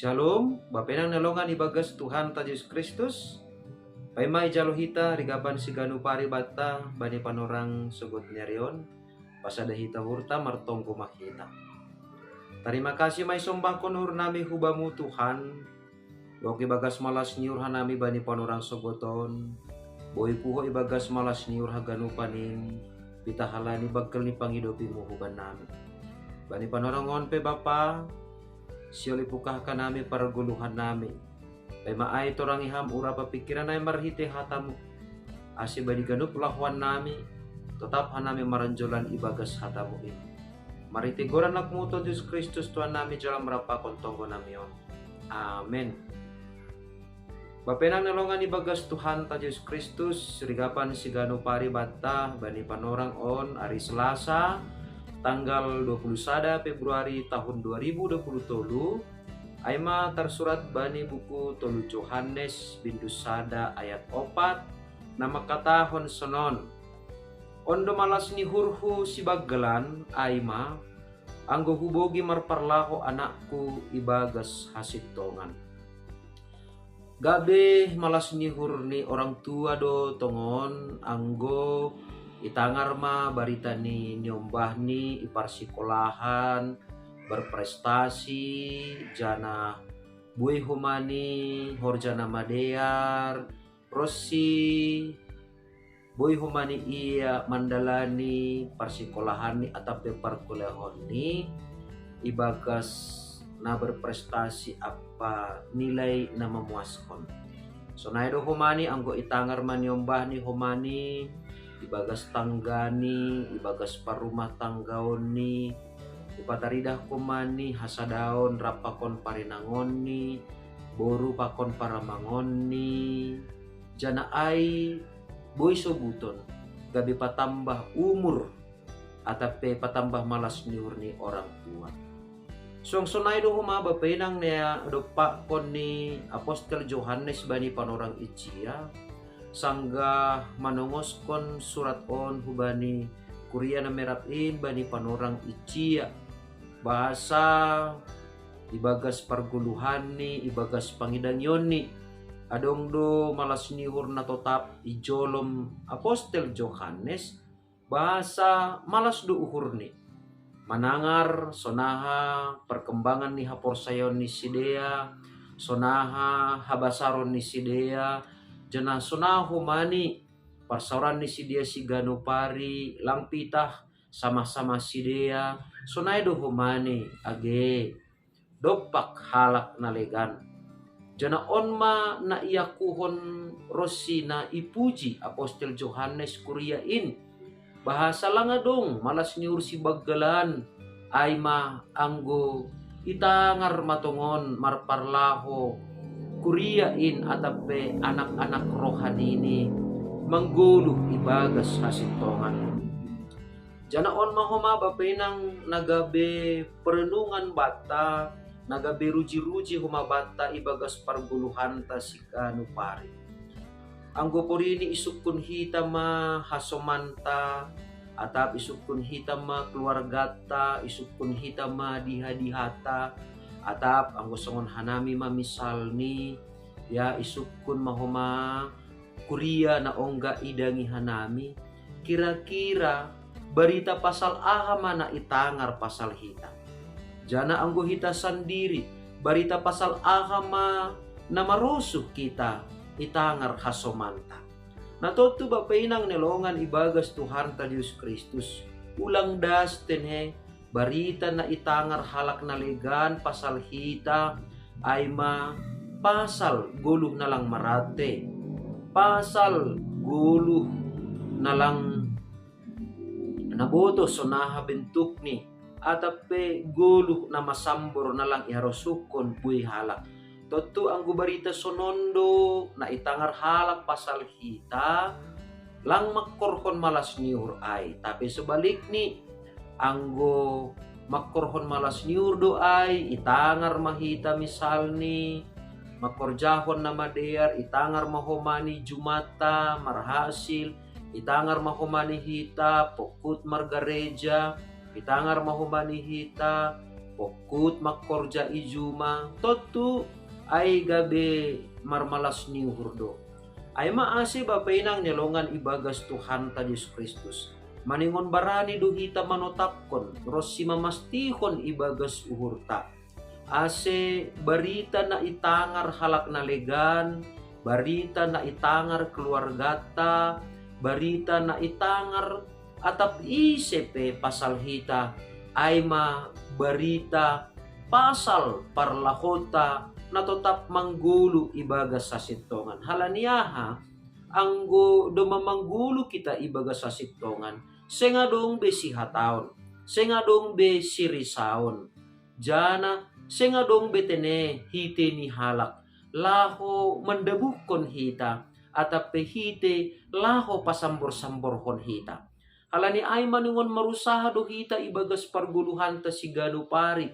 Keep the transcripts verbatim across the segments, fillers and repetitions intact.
Shalom, bapenang na longan ibagas Tuhan ta Jesus Kristus. Paima ijalo hita rigapan siganu pari banta bani panorang sogot ni arion, pasada hita uhurta martonggo ma hita. Tarima kasih ma isombahkon uhur nami hubamu Tuhan, gok ibagas malas ni uhur hanami bani panorang sogoton, boi puho ibagas malas ni uhur haganupan in, pitahalani bangkel ni pangidopimu huban nami. Bani panorang on pe Bapa, sihol ipukahkan nami pargoluhan nami. Paima ai torangi ham ura papikiran ai marhite hatamu. Ase bani ganup lahoan nami, totap hanami maranjolan ibagas hatamu in. Marhite goran lakmu Tuhan Jesus Kristus Tuhan nami jala marapakon tonggo nami on. Amen. Bapenang na longan ibagas Tuhan ta Jesus Kristus, rigapan siganu pari banta bani panorang on ari Selasa, tanggal dua puluh sada Februari tahun dua ribu dua puluh tolu, aima tarsurat bani buku tolu Johannes bindu sada ayat opat, na mangkatahon sonon. On do malas ni uhurhu sibanggalan, aima, anggo hubogi marparlaho anakku ibagas hasintongan. Gabe malas ni uhur ni orang tua do tongon anggo itangar ma barita ni niombahni i parsikolahan, berprestasi, janah boi homa ni horja na madear, ronsi boi homa ni ia mandalani parsikolahanni atap pe parkuliahonni ibagas na berprestasi ampa nilai na mamuaskon. Sonai do homa ni anggo itangar ma niombahni homa ni ibagas tanggani, ibagas parrumah tanggaonni, ipataridah homa ni hasadaon rap pakon parinangonni, boru pakon paramangonni, janah ai boi sobuton, gabe patambah umur, atap pe patambah malas ni uhur ni orang tua. Suang sonai do homa bapenang na dompakkon ni apostel Johannes bani panorang ijia, sanggah manongoskon surat on hubani kuria na merap in bani panorang ijia. Bahasa ibagas pargoluhanni, ibagas pangidangionni, adong do malas ni uhur na totap i jolom apostel Johannes, bahasa malas do uhurni manangar sonaha perkembangan ni haporsayaon ni sidea, sonaha habasaron ni sidea, janah sonaha homa ni parsaoran ni sidea siganu pari, lang pitah sama-sama sidea, sonai do homa ni age dompak halak na legan. Janah on ma na iakuhon ronsi na ipuji apostel Johannes kuria in, bahasa lang adong malas ni uhur sibanggalan, aima anggo itangar ma tongon marparlaho kuria in atap pe anak-anak rohanini manggoluh ibagas hasintongan. Janah on ma homa bapenang na gabe perenungan banta, na gabe ruji-ruji homa banta ibagas pargoluhanta siganu pari. Anggo porini isungkun hita ma hasomanta, atap isungkun hita ma keluarganta, isungkun hita ma diha-dihata, atap anggo songon hanami ma misalni, ya isungkun ma homa kuria na ongga idangi hanami, kira-kira barita pasal aha ma na itangar pasal hita? Janah anggo hita sandiri, barita pasal aha ma na marosuh hita itangar hasomanta? Na tontu bapenang na longan ibagas Tuhanta Jesus Kristus, ulang das tenhe barita na itangar halak na legan pasal hita, aima pasal goluh na lang marante, pasal goluh na lang nabotoh sonaha bentukni, atap pe goluh na masambor na lang iharosuhkon buei halak. Tontu anggo barita sonon do na itangar halak pasal hita, lang mangkorhon malas ni uhur ai, tapi sebalikni, anggo mangkorhon malas ni uhur do ai, itangar ma hita misalni mangkorjahon na madear, itangar ma homa ni jumanta marhasil, itangar ma homa ni hita pongkut margareja, itangar ma homa ni hita pokkut makkorja i juma, tontu ai gabe marmalas ni uhur do. Ai ma ase bapa inang ni longan ibagas Tuhanta Jesus Kristus, maningon barani do hita manotapkon ronsi mamastihon ibagas uhurta. Ase barita na itangar halak na legan, barita na itangar keluargata, barita na itangar atap ise pe pasal hita, ai ma barita pasal parlahota na totap manggulu ibagas hasintongan. Halani aha? Anggo domma manggulu hita ibagas hasintongan, seng adong be sihataon, seng adong be sirisaon, janah seng adong be tene hite ni halak laho mandabuhkon hita, atap pe hite laho pasambor-samborhon hita. Halani ai maningon marusaha do hita ibagas pargoluhanta siganup ari,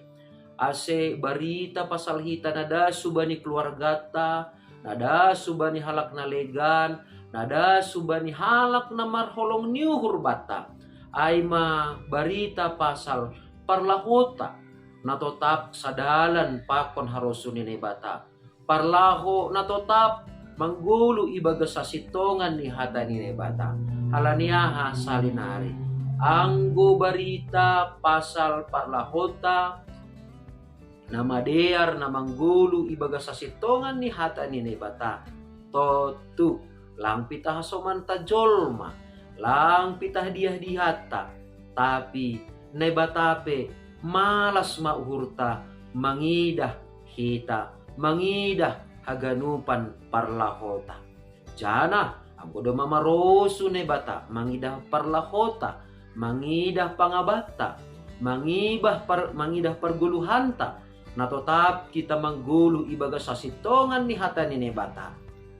ase barita pasal hita na das hubani keluargata, na das hubani halak na legan, na das hubani halak na marholong ni uhur banta, ai ma barita pasal parlahota na totap sadalan pakon harosuh ni Naibata, parlaho na totap manggulu ibagas hasintongan ni hata ni Naibata. Halani aha? Salinari, anggo barita pasal parlahota na madear na manggulu ibagas hasintongan ni hata ni Naibata, tontu lang pitah hasomanta jolma, lang pitah diah-diahta, tapi Naibata pe malas ma uhurta mangidah hita, mangidah haganupan parlahota. Janah anggo domma marosuh Naibata mangidah parlahota, mangidah pangabatta, mangibah par, mangidah pargoluhanta, na totap hita manggulu ibagas hasintongan ni hata ni Naibata,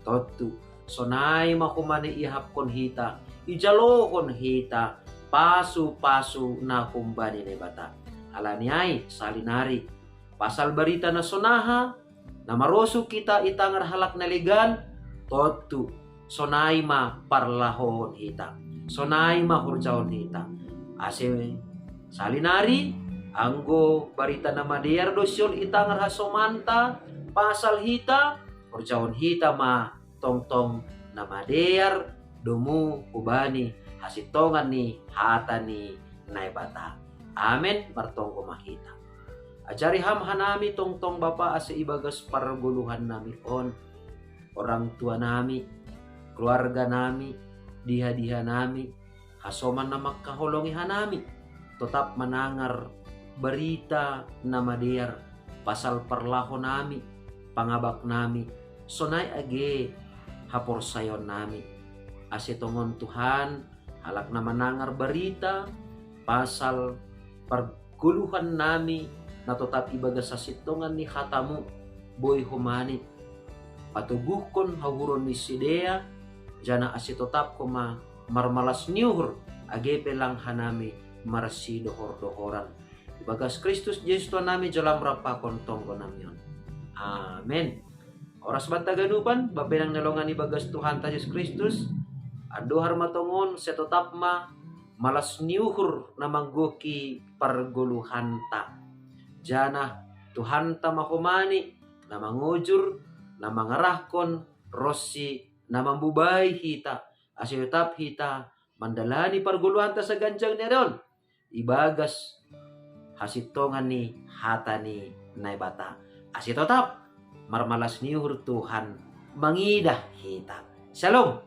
tontu sonai ma homa na iahapkon hita, ijalohon hita pasu-pasu na humbani Naibata. Halani ai salinari, pasal barita na sonaha na marosuh hita itangar halak na legan, tontu sonai ma parlahoon hita, sonai ma horjaon hita. Ase salinari, anggo barita na madear do sihol itangar hasomanta pasal hita, horjaon hita ma tongtong na madear domu hubani hasintongan ni hata ni Naibata. Amen. Martonggo ma hita. Ajari Ham hanami tongtong Bapa, ase ibagas pargoluhan nami on, orang tua nami, keluarga nami, diha-diha nami, hasoman na mangkaholongi hanami, totap manangar barita na madear pasal parlaho nami, pangabak nami, sonai age haporsayaon nami. Ase tongon Tuhan, halak na manangar barita pasal pargoluhan nami na totap ibagas hasintongan ni hatamu, boi homa ni patoguhkon hauhuron ni sidea, janah ase totap homa marmalas ni uhur, age pe lang hanami marsidohor-dohoran. Ibagas Kristus Jesus Tuhan nami, jalo Ham rap pakon tonggo nami on. Amen. Horas banta ganupan, Bapa inang na longan ibagas Tuhanta Jesus Kristus, andohar ma tongon, sai totap ma malas ni uhur na manggohi pargoluhanta. Janah Tuhanta ma homa ni na mangujur, na mangarahkon, ronsi na mambubai hita, ase totap hita mandalani pargoluhanta saganjang ni ari on ibagas hasintongan ni hata ni Naibata. Ase totap marmalas ni uhur Tuhan mangidah hita. Shalom.